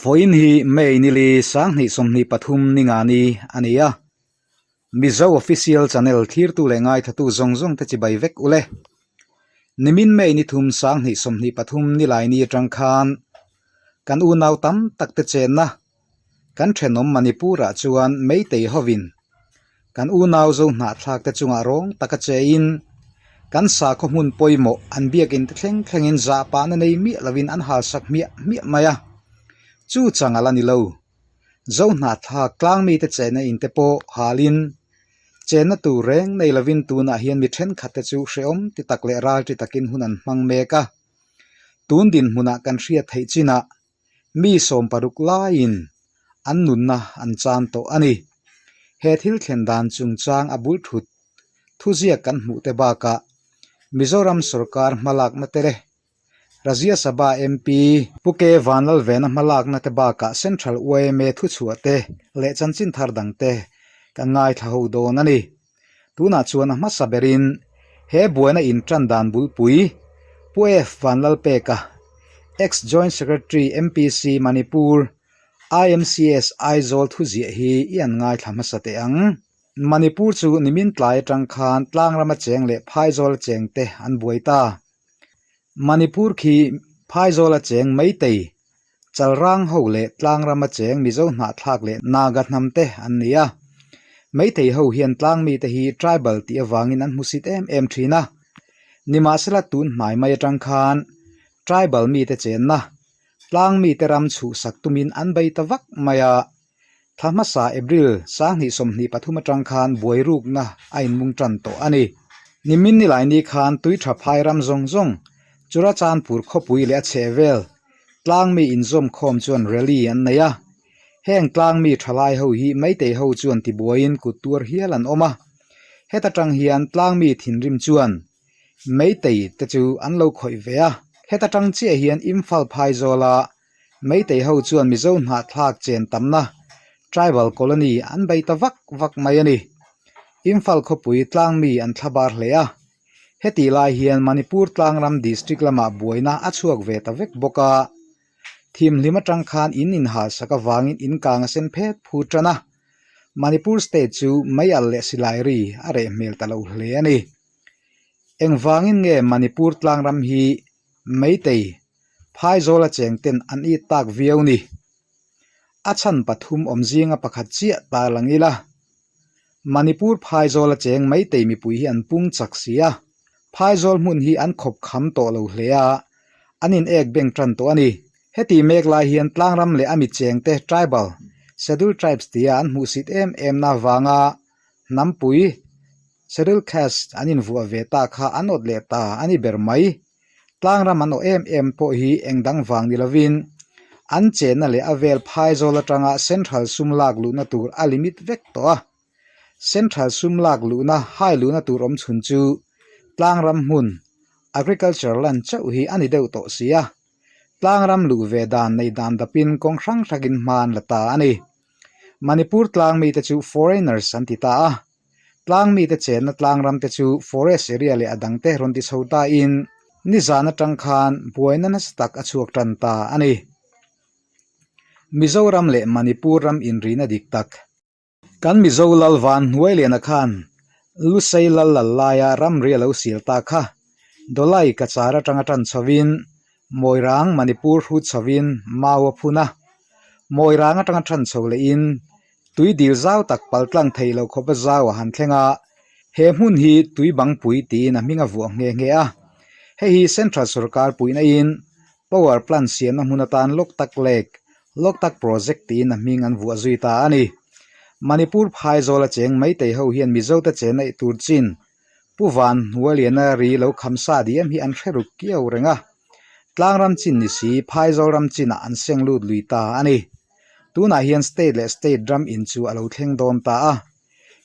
Vawiin hi May nili 2023 ningani a ni a, Mizo Official Channel thlirtu leh ngaithatu zawng zawng te chibai vek ule. Nimin May ni thum 2023 nilaini atang khan kan unau tam tak te chenna Kan thenawm Manipur-ah chuan Meitei hovin kan unau zo hnahthlak te chungah rawng taka chein kan sakhaw hmun pawimawh an biakin te thleng thlengin zahpahna nei miah lovin an halsak hmiah hmiah mai a, chu chang a la ni lo. Zo hnahthlak tlang mite chenna in te pawh halin chenna tur reng nei lovin tunah hian mi thenkhat te chu hrehawm ti tak leh ralṭi takin hun an hmang mek a, tun dinhmunah kan hriat theih chinah Mi 60 laiin an nunna an chan tawh a ni. He thil thlen dan chungchang a bul thut thuziak kan hmuh te bakah Mizoram sorkar hmalakna te leh Rajya Sabha MP Pu K Vanlalvena hmalakna te bakah Central yma thuchhuah te leh chanchin thar dang te kan ngaithla ho dawn a ni. Tunah chuan a hmasa berin he buaina intan dan bulpui Pu F Vanlalpeka, Ex Joint Secretary MPC Manipur, IMCS Aizawl thuziah hi i an ngaithla hmasa teh ang. Manipur chu nimin tlai atang khan tlangrama cheng leh phaizawla chengte an buai ta. Manipur khi phaizawla cheng Meitei Chalrang ho leh tlangrama cheng Mizo hnahthlak leh Naga hnam te an ni a. Meitei ho hian tlangmite hi tribal tih avangin an hmusit em em thin a. Nimahsela tun hnai mai atang khan tribal mite chenna tlangmite ram chhuhsak tumin an bei ta vak mai a. Thla hmasa April 2023 atang khan buai rukna a inmung tan tawh a ni. Nimin nilaini khan tui tha phai ram zawng zawng Churachandpur khawpui leh a chhehvel tlangmi inzawm khawm chuan rally an nei a. Heng tlangmi thalai ho hi Meitei ho chuan tibuaiin kut tuar hial an awm a. Heta tang hian tlangmi thinrim chuan Meitei te chu an lo khawih ve a. Heta tang chiah hian Imphal phaizawla Meitei ho chuan Mizo hnahthlak chen tamna Tribal Colony an bei ta vak vak mai a ni. Imphal khawpui tlangmi an thlabar hle a. Hetih lai hian Manipur tlangram district lamah buaina a chhuak ve ta vek bawk a. Thimhlim atang khan in inhalsak avangin in kang a sen phet phut tan a. Manipur state chu meialh leh silai ri a reh hmel ta lo hle a ni. Engvangin nge Manipur tlangram hi Meitei Phaizawla cheng ten an it tak viau ni. A chhan pathum awm zinga pakhat chiah ta lang ila. Manipur Phaizawla cheng Meitei mipui hi an pung chak si a. Phaizawl hmun hi an khawp kham tawh lo hle a, an in ek beng tan tawh a ni. Heti mek lai hian tlangram leh a mi chengte tribal, scheduled tribes tia an hmuhsit em em na vanga hnampui, scheduled caste, an invuah ve ta kha an awt leh ta a ni ber mai. Tlangram an awh em em pawh hi eng dang vang ni lovin an chenna leh a vel phaizawl atanga central sum lak luhna tur a limit vek tawh a. Central sum lak luhna hai luhna tur awm chhun chu tlangram hmun, agriculture land, chauh hi a ni deuh tawh si a. Tlangram luh ve dan nei dan dapin kawng hrang hrangin hma an la ta a ni. Manipur tlang mite chu foreigners an ti ta a. Tlang mite chenna tlang ram te chu forest area leh a dang te rawn ti chho ta in nizan atang khan buaina nasa tak a chhuak tan ta a ni. Mizoram leh Manipur ram inrina dik tak. Kan Mizo lal van hnuai liana khan Lusei lal lal laia ramri a lo sil ta kha Dawlai Cachar atanga tan chhovin Mawirang Manipur hrut chhovin mau a phun a. Mawirang atanga tan chho lehin Tui dil zau tak paltlang thei lo khawpa zau a han thleng a, he hmun hi tui bangpui tiin a hming a vuah nghe nghe a. Hei hi Central sorkar puihna in Power Plant siamna hmun atan Loktak Lake, Loktak Project tiin a hming an vuah zui ta a ni. Manipur phaizawl a cheng Meitei ho hian Mizote chen aih tur chin Pu Van Hnualiana ri lo kham sa diam hi an hre ruk kiau reng a. Tlangram chin ni si phaizawl ram chinah an seng lut lui ta a ni. Tunah hian state leh state ram in chu a lo thleng dawn ta a,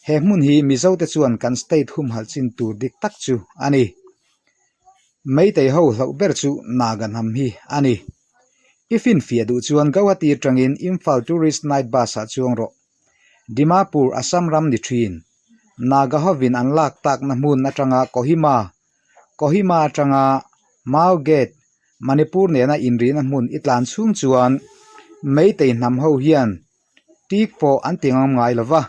he hmun hi Mizote chuan kan state humhalh chin tur dik tak chu a ni. Meitei ho hlauh ber chu Naga hnam hi a ni. I finfiah duh chuan Guwahati atangin Imphal Tourist Night Bus ah chuang rawh. Dimapur, Assam ram ni thin. Naga hovin an lak takna hmun atanga Kohima, Kohima atanga Mao Gate, Manipur nena inrihna hmun i tlan chhung chuan Meitei hnam ho hian tik pawh an ti ngam ngai lo va,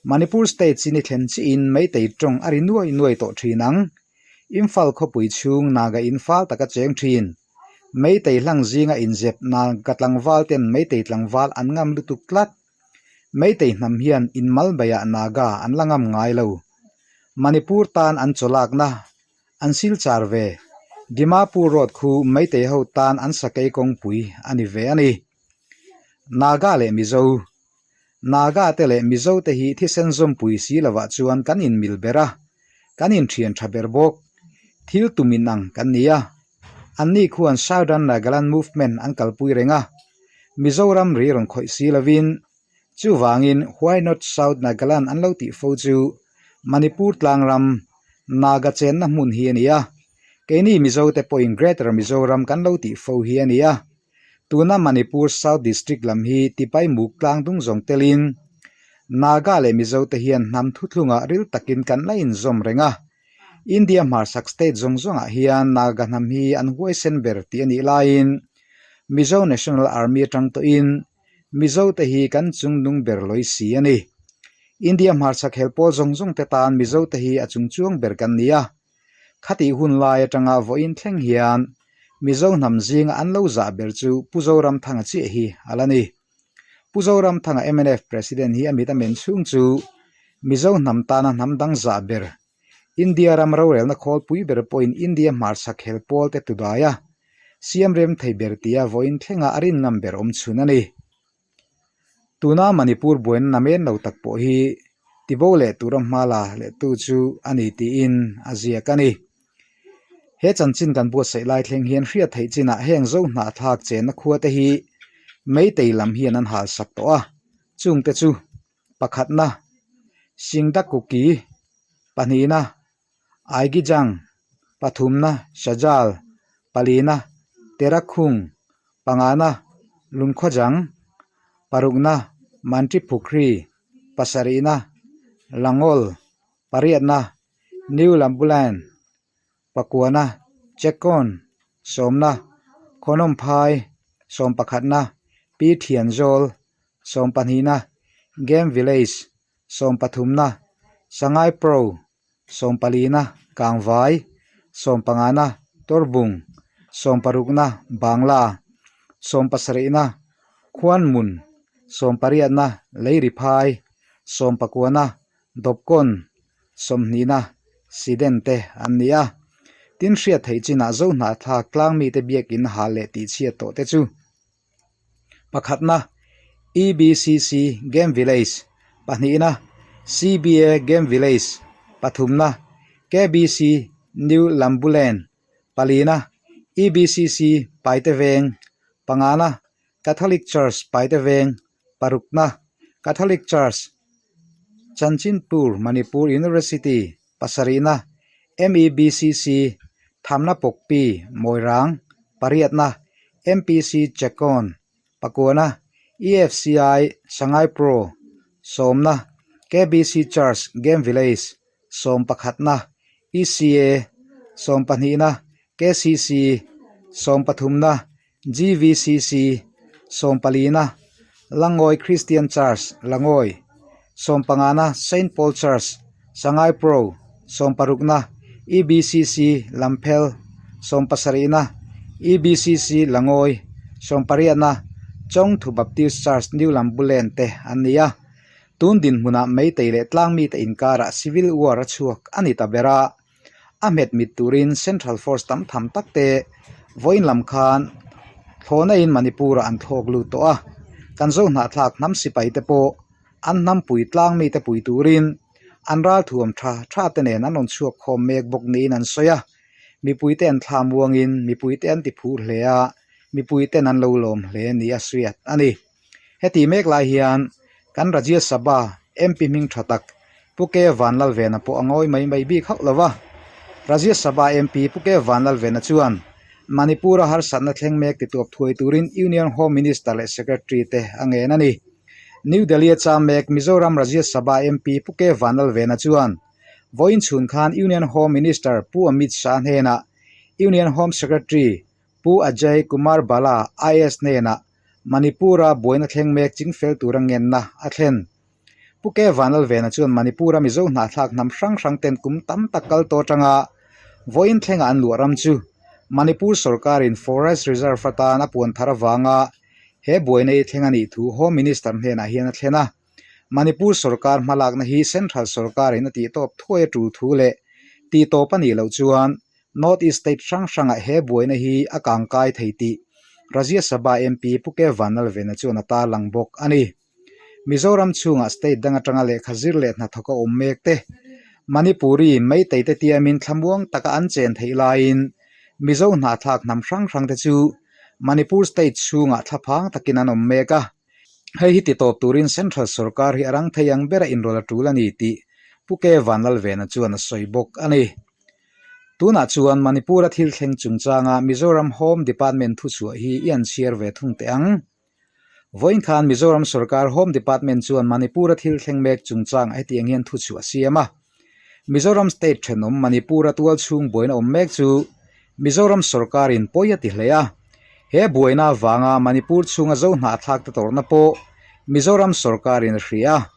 Manipur state chin i thlen chiin Meitei tawng a ri nuai nuai tawh thin ang. Imphal khawpui chhung Naga in fal taka cheng thin. Meitei hlang zinga inzep Naga tlangval ten Meitei tlangval an ngam lutuk tlat. Meitei hnam hian inmal baiah Naga an la ngam ngai lo. Manipur tan an chawlakna an silchar ve. Dimapur road khu Meitei ho tan an sakei kawngpui a ni ve a ni. Naga leh Mizo Naga te leh Mizo te hi thisen zawmpui si lovah chuan kan inmil ber a, kan inthian tha ber bawk. Thil tum inang kan ni a. Anni khuan Southern Nagaland Movement an kalpui reng a, Mizoram ri rawn khawih si lovin Chuvangin Why Not South Nagaland an lo tih fo chu Manipur tlangram Naga chenna hmun hi a ni a, keini Mizote pawhin Greater Mizoram kan lo tih fo hi a ni a. Tuna Manipur South District lam hi Tipai Muk tlang dung zawng telin Naga leh Mizote hian hnam thuthlungah ril takin kan la inzawm reng a. India hmarchhak state zawng zawngah hian Naga hnam hi an huaisen ber tih a nih laiin Mizo National Army atang tawhin Mizote hi kan chungnung ber lawi si a ni. India hmarchhak hel pawl zawng zawng te tan Mizote hi a chungchuang ber kan ni a. Khatih hun lai atanga vawiin thleng hian Mizo hnam zinga an lo zah ber chu Pu Zoramthanga chiah hi a la ni. Pu Zoramthanga mnf President hi a mit a men chhung chu Mizo hnam tana hnam dang zah ber India ram rorelna khawlpui ber pawhin India hmarchhak hel pawl te tudai a, siam rem thei ber tia vawiin thlenga a rin ngam ber awm chhun a ni. Tuna Manipur buaina namen lo tak pawh hi tibo leh tura hma la lehtu chu a ni tiin a ziak a ni. He chanchin kan buatsaih lai thleng hian hriat theih chinah heng zo hnahthlak chenna khua te hi Meitei lam hian an halsak tawh a, chungte chu pakhatna Singdakuki, pahnihna Aigijang, pathumna Shajal, palina Terakhung, pangana Lunkhawjang, parukna Mantripukhri, pasarihna Langol, pariatna New Lambuland, pakuana Chekkawn, sawmna Khawhnawmphai, sawmpakhatna Pi Thianzawl, sawmpahnihna Game Village, sawmpathumna Sangai Pro, sawmpalina Kangvai, sawmpangana Tawrbung, sawmparukna Bangla, sawmpasarihna Khuanmun, sawmpariatna Leiriphai, sawmpakuana Dawpkawn, sawmhnihna Siden te an ni a. Tin hriat theih chinah Zohnahthlak tlangmite biakin hal leh tihchhiat tawh te chu Pakhatna, EBCC Game Village, pahnihna, CBA Game Village, pathumna, KBC New Lambuland, palina, EBCC Paite Veng, pangana, Catholic Church Paite Veng, parukna, Catholic Church Chanchinpur Manipur University, pasarihna, MEBCC Thamna Pawkpi Mawirang, pariatna, MPC Chekawn, pakuana, EFCI Sangai Pro, sawmna, KBC Church Game Village, sawmpakhatna, ECA, sawmpahnihna, KCC, sawmpathumna, GVCC, sawmpalina, Langawi Christian Church, Langawi, sawmpangana, Saint Paul Church, Sangai Pro, sawmparukna, EBCC, Lamphel, sawmpasarihna, EBCC, Langawi, sawmpariatna, Chawngthu Baptist Church, New Lambulen te an ni a. Tun dinhmunah Meitei leh Tlangmite inkarah Civil War a chhuak a ni ta ber a. A hmet mit turin Central Force tam tham tak te vawiin lam khan thlawhna-in Manipur-ah an thlawk lut tawh a, kan zo hnahthlak hnam sipai te pawh an hnampui tlang mite pui turin an ralthuam tha tha te nen an rawn chhuak khawm mek bawk niin an sawi a, mipuite an thla muangin mipuite an ti phur hle a, mipuiten an lo lawm hle ni a hriat a ni. Heti mek lai hian kan Rajya Sabha MP hming tha tak Pu K Vanlalvena pawh a ngawi mai mai bik hauh lo va. Rajya Sabha MP Pu K Vanlalvena chuan Manipur-a harsatna thleng mek tituap thuai turin Union Home Minister leh Secretary te a ngen a ni. New Delhi-a cham mek Mizoram Rajya Sabha MP Pu K Vanlalvena chuan vawiin chhun khan Union Home Minister Pu Amit Shah hnenah Union Home Secretary Pu Ajay Kumar Bala, IAS hnenah. Manipur-a buaina thleng mek chingfel tura ngenna a thlen. Pu Ke Vanlalvena chuan Manipur-a Mizo hnahthlak hnam hrang hrang ten kum tam tak kal tawh atanga vawiin thlenga an luah ram chu Manipur sorkarin Forest Reserve atan a puan thar avanga he buaina hi thleng a nih thu Home Minister hnenah hian a thlen a. Manipur sorkar hmalakna hi Central sorkarin a tihtawp thuai a tul thu leh tihtawp a nih loh chuan North East state hrang hrangah he buaina hi a kangkai thei tih Rajya Sabha MP Pu Ke Vanlalvena chuan a tarlang bawk a ni. Mizoram chhungah state dang atanga lehkha zir leh hnathawk a awm mek te, Manipuri Meitei te tiamin thlamuang taka an chen theih laiin Mizo hnahthlak hnam hrang hrang te chu Manipur state chhungah thlaphang takin an awm mek a. Hei hi titawp turin Central sorkar hi a rang thei ang bera inrawlh a tul a ni tih Pu Ke Vanlalvena chuan a sawi bawk a ni. Tunah chuan Manipur-a thil thleng chungchanga Mizoram Home Department thuchhuah hi i an chhiar ve thung teh ang. Vawiin khan Mizoram sorkar Home Department chuan Manipur-a thil thleng mek chungchangah hetiang hian thuchhuah a siam a. Mizoram state thenawm Manipur-a tual chhung buaina awm mek chu Mizoram sorkarin pawi a ti hle a. He buaina avanga Manipur chhunga zo hnahthlak te tawrhna pawh Mizoram sorkarin a hria a.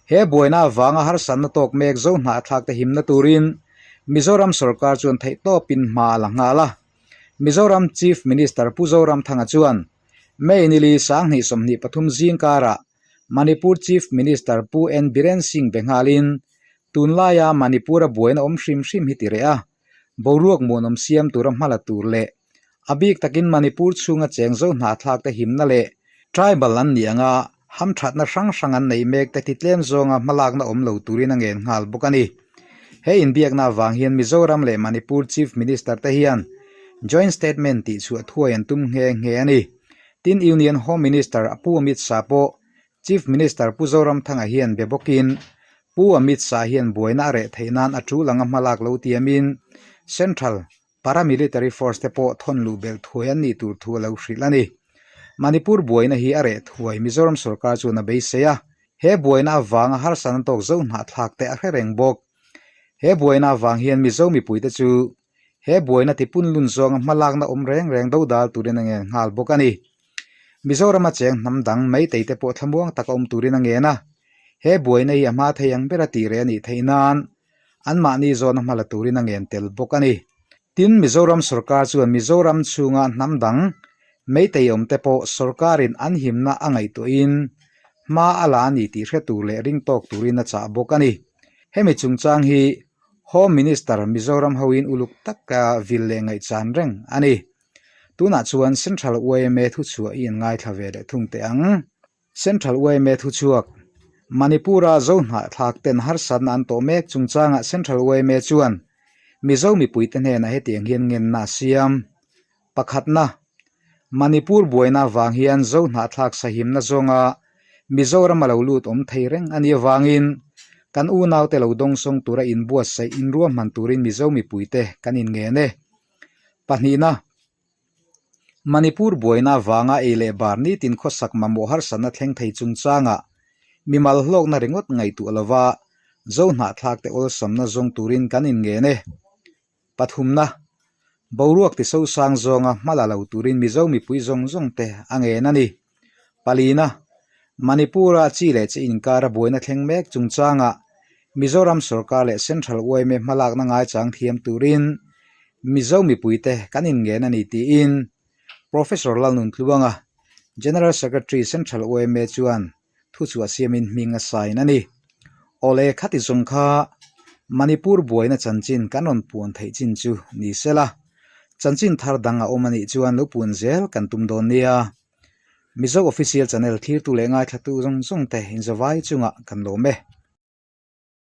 He buaina avanga harsatna tawk mek zo hnahthlak te himna turin Mizoram sorkar chuan theihtawpin hma a la nghal a. Mizoram Chief Minister Pu Zoramthanga chuan May nili 2023 zing karah Manipur Chief Minister Pu N Biren Singh be nghalin tunlaia Manipur-a buaina awm hrim hrim hi ti reh a, boruak muanawm siam tura hma la tur leh a bik takin Manipur chhunga cheng zo hnahthlak te himna leh tribal an nih anga hamthatna hrang hrang an neih mek te titlem zawnga hmalakna awm lo turin a ngen nghal bawk a ni. He inbiakna avang hian Mizoram leh Manipur Chief Minister te hian Joint Statement tih chhuah thuai an tum nghe nghe a ni. Tin Union Home Minister Pu Amit Shah pawh Chief Minister Pu Zoramthanga hian be bawkin Pu Amit Shah hian buaina a reh theih nan a tul anga hmalak lo tiamin Central Paramilitary Force te pawh thawn luh belh thuai an nih tur thu a lo hrilh a ni. Manipur buaina hi a reh thuai Mizoram sorkar chuan a beisei a, He buaina avanga harsatna tawk zo hnahthlak te a hre reng bawk. He buaina avang hian Mizo mipuite chu he buaina tipunlun zawnga hmalakna awm reng reng dodal turin a ngen nghal bawk a ni. Mizorama cheng hnam dang Meitei te pawh thlamuang taka awm turin a ngen a. He buaina hi a hma thei ang bera tih reh a nih theih nan anmahni zawna hma la turin a ngen tel bawk a ni. Tin, Mizoram sorkar chuan Mizoram chhunga hnam dang Meitei awmte pawh sorkarin an himna a ngaihtuahin hma a la a ni tih hre tur leh ring tawk turin a chah bawk a ni. Hemi chungchang hi Home Minister Mizoram hoin uluk taka vil leh ngaihchan reng a ni. Tunah chuan Central yma thuchhuah i inngaithla ve leh thung teh ang. Central yma thuchhuak, Manipur-a Zohnahthlak ten harsatna an tawh mek chungchangah Central yma chuan Mizo mipuite hnenah hetiang hian ngenna a siam. Pakhatna, Manipur buaina avang hian Zohnahthlak sahimna zawnga Mizoram a lo lut awm thei reng a nih avangin kan unaute lo dawngsawng tura inbuatsaih inruahman turin Mizo mipuite kan inngen e. Pahnihna, Manipur buaina avanga ei leh bar nitin khawsak mamawh harsatna thleng thei chungchangah mimal hlawkna ringawt ngaihtuah lova Zo hnahthlakte awlsamna zawng turin kan inngen e. Pathumna, boruak tisosang zawnga hma la lo turin Mizo mipui zawng zawngte a ngen a ni. Palina, Manipur-a chi leh chi inkara buaina thleng mek chungchangah Mizoram sorkar leh Central yma hmalakna ngaichang thiam turin Mizo mipuite kan inngen a ni tiin Professor Lalnuntluanga, General Secretary Central yma chuan thuchhuah siamin hming a sign a ni. Awle khati zawng kha Manipur buaina chanchin kan rawn puan theih chin chu ni sela, chanchin thar dang a awm a nih chuan lo puan zel kan tum dawn nia. Mizo Official Channel thlirtu leh ngaithlatu zawng zawng te inzawai chungah kan lawm e.